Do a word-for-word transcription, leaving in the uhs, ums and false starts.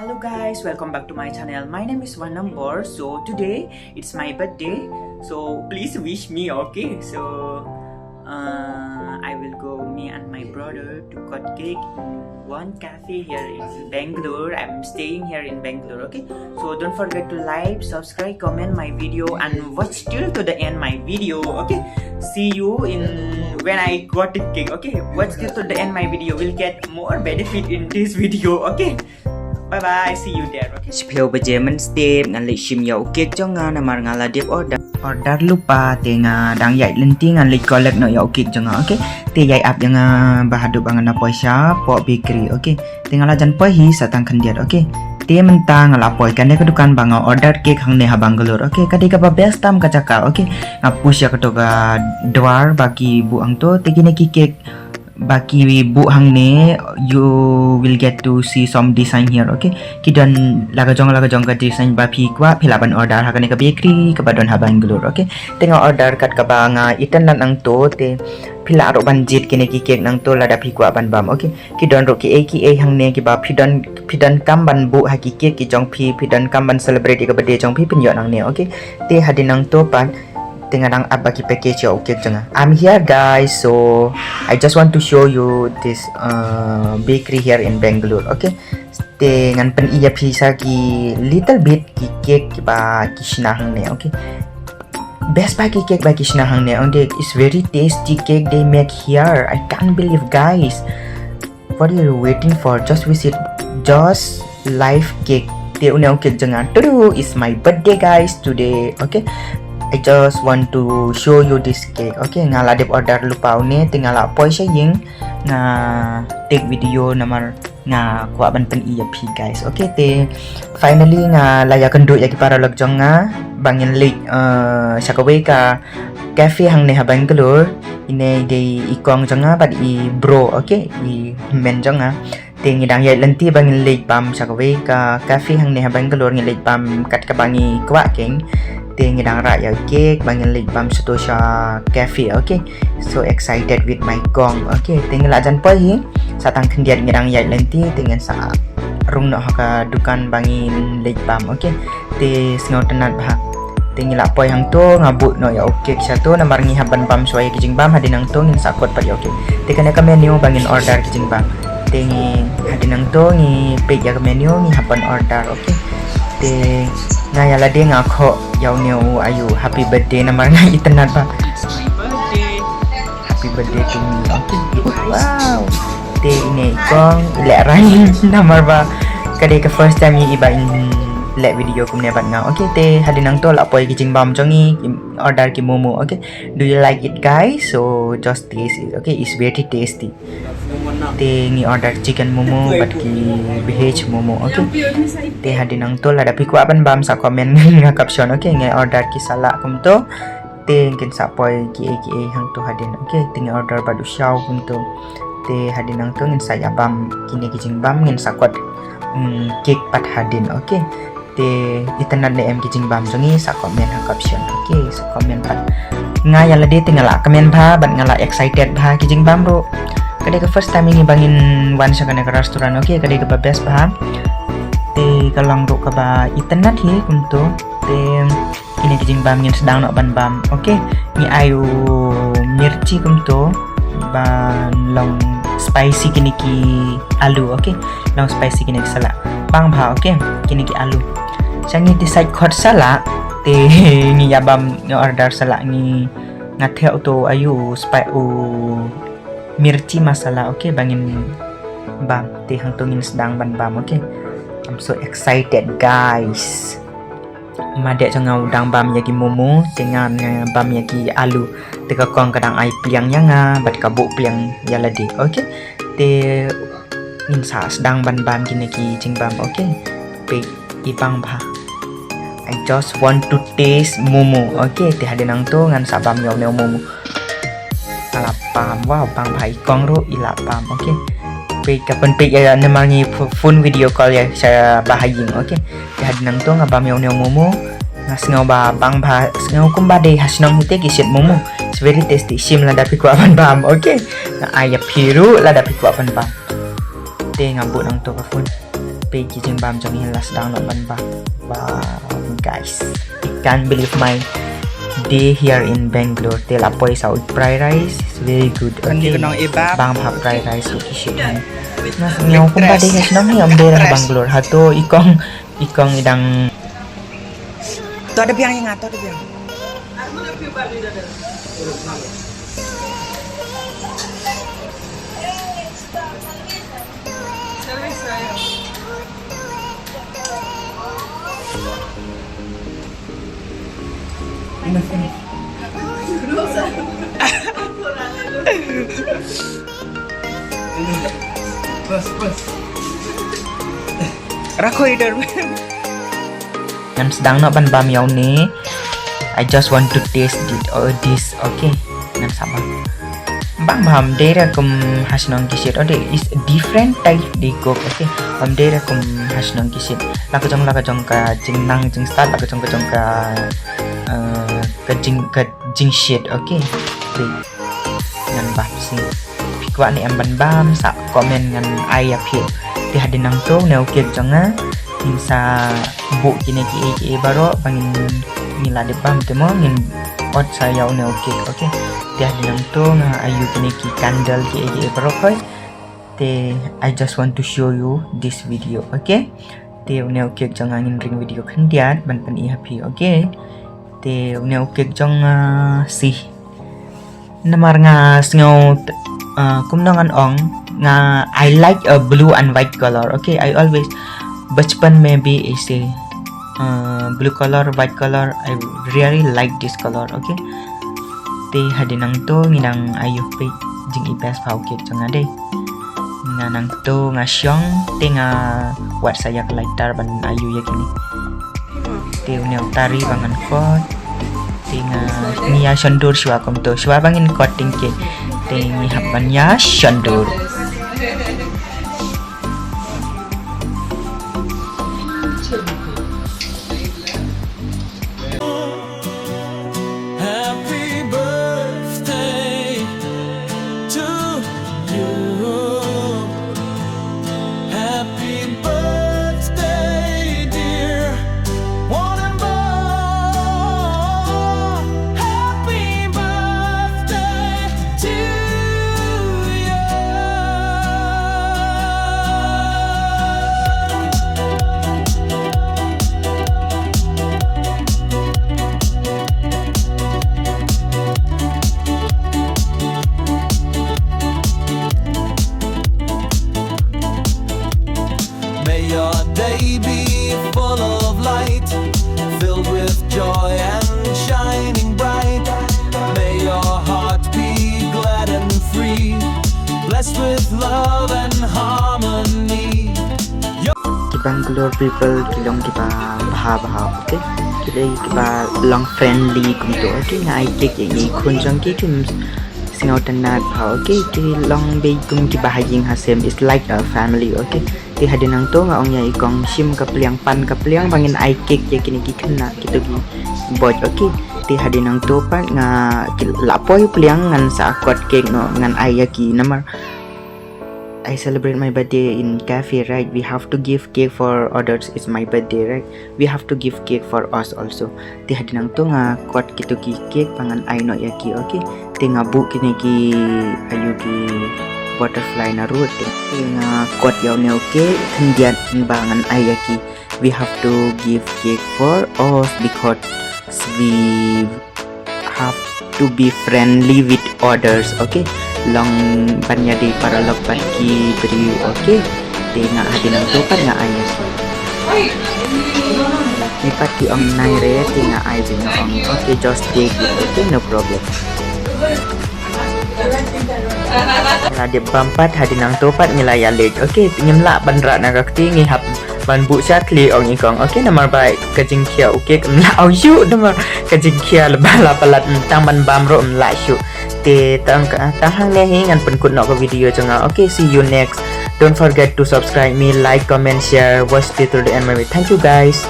Hello guys, welcome back to my channel. My name is One Number. So today it's my birthday. So please wish me, okay? So uh, I will go, me and my brother, to cut cake in one cafe here in Bangalore. I'm staying here in Bangalore, okay? So don't forget to like, subscribe, comment my video, and watch till to the end my video, okay? See you in when I got the cake, okay? Watch till to the end my video. We'll get more benefit in this video, okay? Bye bye, see you there, okay? Shiphew baje mynstep ngan leit shim ïa u cake jong nga namar nga la dep order. Order lypa te nga dang ïaid lynti ngan leit collect noh ïa u cake jong nga, okay? Te ïai ap ïa nga ba haduh ba ngan da poi sha poh bakery, okay? Te nga la jan poi hi sa tang khyndiat, okay? Te mynta nga la poi kane ka dukan ba nga order cake hangne ha Bangalore, okay? Ka dei kaba best tam ka jaka, okay? Nga push ïa kato ka dwar ba ki buh hangto, te kine ki cake ba ki buh hangne, you will get to see some design here, okay? Ki don la ka jong la ka jong ka design ba phi kwah phi lah ban order ha kane ka bakery kaba don ha Bangalore, okay? Te nga order kat kaba nga itynnad nangto, te phi lah ruh ban jied kine ki cake nangto lada phi kwah ban bam, okay? Ki don ruh kiei kiei hangne kiba phi don, phi donkam ban buh ha ki cake ki jong phi, phi donkam ban celebrate ïa ka birthday jong phi, phin ïoh nangne, okay? Te hadien nangto pat te nga dang ap ba ki package ïa u cake jong nga. I'm here guys, so I just want to show you this uh, bakery here in Bangalore, okay? Te ngan pyni ïa phi sa ki little bit ki cake ba ki shna hangne, okay? Best ba ki cake ba ki shna hangne, okay? It's very tasty cake they make here. I can't believe, guys. What are you waiting for? Just visit Josh Life Cake. Te une u cake jong nga. Tudu, it's my birthday, guys, today. Okay. I just want to show you this cake. Okay, nga la dep order lypa une, te nga la poi sha ïing, nga take video namar nga kwah ban pyni ïa phi, guys. Okay, te finally nga la ïakynduh ïa ki paralok jong nga ba ngin leit uh, sha kawei ka cafe hangne ha Bangalore. Ine i dei i kong jong nga bad i bro, okay, i hynmen jong nga. Te ngi dang ïaid lynti ba ngin leit bam sha kawei ka cafe hangne ha Bangalore, ngin leit bam kat kaba ngi kwah keiñ. Te ngi dang rah ïa u cake ba ngin leit bam shato sha cafe, okay? So excited with my kong, okay? Te ngi la jan poi hi, sa tang khyndiat ngi dang ïaid lynti, te ngin sa rung noh ha ka dukan ba ngin leit bam, okay? Te sngewtynnad bha. Te ngi la poi hangto, nga buh noh ïa u cake shato namar ngi hap ban bam shuwa ïa ki jingbam, hadien nangto ngin sa kot pat ïa u cake. Te kane ka menu ba ngin order ki jingbam. Te ngi hadien nangto ngi peit ïa ka menu, ngi hap ban order, okay? Te nga ïa lade nga khoh ïa une u aiu happy birthday namar nga itynnad ba. Happy birthday to me. Okay. Wow. Te ine i kong i lehrain namar ba ka dei ka first time i ba in leh video kumne bad nga. Okay, te hadien nangto la poi ki jingbam jong i, order ki momo. Okay, do you like it, guys? So just taste it. Okay, it's very tasty. Te ngi order chicken momo bad ki veg momo. Okay, te hadien nangto lada phi kwah ban bam sa comment nga caption. Okay, ngi order ki salad kumto. Te ngin sa poi kiei kiei hangto hadien. Okay, te ngi order bad u shaw kumto. Te hadien nangto ngin sa ïa bam kine ki jingbam, ngin sa kot mm, cake pat hadien. Okay, te itynnad ne em ki jingbam jong ngi, sa comment ha caption. Okay, sa comment pat. Nga ïa lade te nga la kmen bha bad nga la excited bha ki jingbam ruh. Ka dei ka first time ngi ba ngin wan sha kane ka restaurant. Okay, ka dei kaba best bha. Te ka long ruh kaba itynnad hi kumto. Te kine ki jingbam ngin sdang noh ban bam. Okay, ngi ai u mirchi kumto ban long spicy kine ki alu. Okay, long spicy kine ki salad. Bang bha, okay, kine ki alu. Sha ngi decide khot salad, te ngi ïa bam, ngi order salad, ngi nga theh u to aiu spi-, u mirchi masala. Okay, ba ngin bam, te hangto ngin sdang ban bam. Okay, I'm so excited, guys. Made jong nga u dang bam ïa ki momo, te nga nga bam ïa ki alu. Te ka kong ka dang ai pliang ïa nga bad ka buh pliang ïa lade. Okay, te ngin sa sdang ban bam kine ki jingbam. Okay, peit i bang bha. I just want to taste momo. Okay, te hadien nangto ngan sa bam ïa une u momo. Nga la bam, wow, bang bha i kong ruh i la bam. Okay, peit ka pynpeit ïa namar ngi ph-, phone video call ïa sha ba ha ïing. Okay, te hadien nangto nga bam ïa une u momo. Nga sngew ba bang bha, sngew kumba dei ha shnong hi te ki shit momo. It's very tasty. Shim lada phi kwah ban bam. Okay, nga ai ïa phi ruh lada phi kwah ban bam. Te nga buh nangto ka phone. Peit ki jingbam jong ngi la sdang noh ban bam. Wow, guys, I can't believe my day here in Bangalore. Te la poi sa u fried rice, it's very good. Kan ni okay. Ka nong i bam. Bang bha fried rice u ki shit han. Nga sngewbha kumba dei ha shnong hi ym dei ha Bangalore. Hato i kong, i kong i dang. To da biang ïa nga, to da biang. Enough, enough. Bas, bas. Rakho idhar. Ngan sdang noh ban bam ïa une. I just want to taste it, oh, this, okay. Ngan sa bam. Bang bam dei re kum ha shnong ki shit, oh, dei is different type they cook, okay. Bam dei re kum ha shnong ki shit. La ka jong, la ka jong ka jingnang jingstad, la ka jong, ka jong ka, eh, ka jing, ka jingshit, okay. Dei. Ngan bam shisha. Phi kwah ne em ban bam, sa comment ngan ai ïa phi. Te hadien nangto une u cake jong nga ngin sa buh kine kiei kiei baroh ba ngin, ngi la dep bam te mo ngin ot sa ïa une u cake, okay. Te hadien nangto nga aiu kine ki candle kiei kiei baroh hoi. Te I just want to show you this video, okay. Te une u cake jong nga ngin ring video khyndiat ban pyni ha phi, okay. Te une u cake jong nga, ah, shisha. Namar nga sngew, ah, kumno ngan ong, nga, I like a blue and white color, okay. I always, bachpan mein bhi aise, ah, blue color, white color, I really like this color, okay. Te hadien nangto ngi dang aiu peit jingibas pha u cake jong nga dei. Nga nangto nga shong, te nga wad sa ïa ka lighter ban aiu ïa kine. Te une u tari ba ngan kot. Te nga, ngi ïa shon dur shuwa kumto, shuwa ba ngin kot ting cake. Te ngi hap ban ïa shon dur. Happy birthday to you. Happy birthday, dear Warren Bar. Happy birthday to you. May your day be full of light, filled with joy and shining bright. May your heart be glad and free, blessed with love and harmony. Ki Bangalore people ki long kiba bha bha, okay? Ki dei kiba long friendly kumto, okay? Nga ai cake ïa i khun jong ki, kim sngewtynnat bha, okay? Ki long beit kum kiba ha ïing ha sem, it's like a family, okay? Te hadien nangto nga ong ïa i kong shim ka pliang, pan ka pliang ba ngin ai cake ïa kine ki khynnah, kito ki boit, okay? Te hadien nangto pat nga, ki la poi pliang, ngan sa kot cake noh, ngan ai ïa ki namar I celebrate my birthday in cafe, right? We have to give cake for others. It's my birthday, right? We have to give cake for us also. Te hadien nangto nga kot kito ki cake ba ngan ai noh ïa ki, okay? Te nga buh kine ki, aiu, ki butterfly na ruh. Te nga kot ïa une u cake khyndiat ba ngan ai ïa ki. We have to give cake for us because we have to be friendly with others, okay? Long ban ïadei paralok bad ki briew, okay? Te nga hadien nangto pat nga ai ïa ki. Ni pat ki ong nai re, te nga ai, te nga ong, okay, just take it, okay, no problem. La dep bam pat, hadien nangto pat ngi la ïa leit, okay? Ngim lah ban rah na ka kti, ngi hap ban buh sha khlieh, ong i kong, okay? Namar ba ka jingkhia u cake ym lah shuh, namar ka jingkhia laba la palat, tang ban bam ruh ym lah shuh. Te tang, tang hangne hi ngan pynkut noh ka video jong nga. Okay, see you next. Don't forget to subscribe me, like, comment, share, watch till the end. Thank you guys.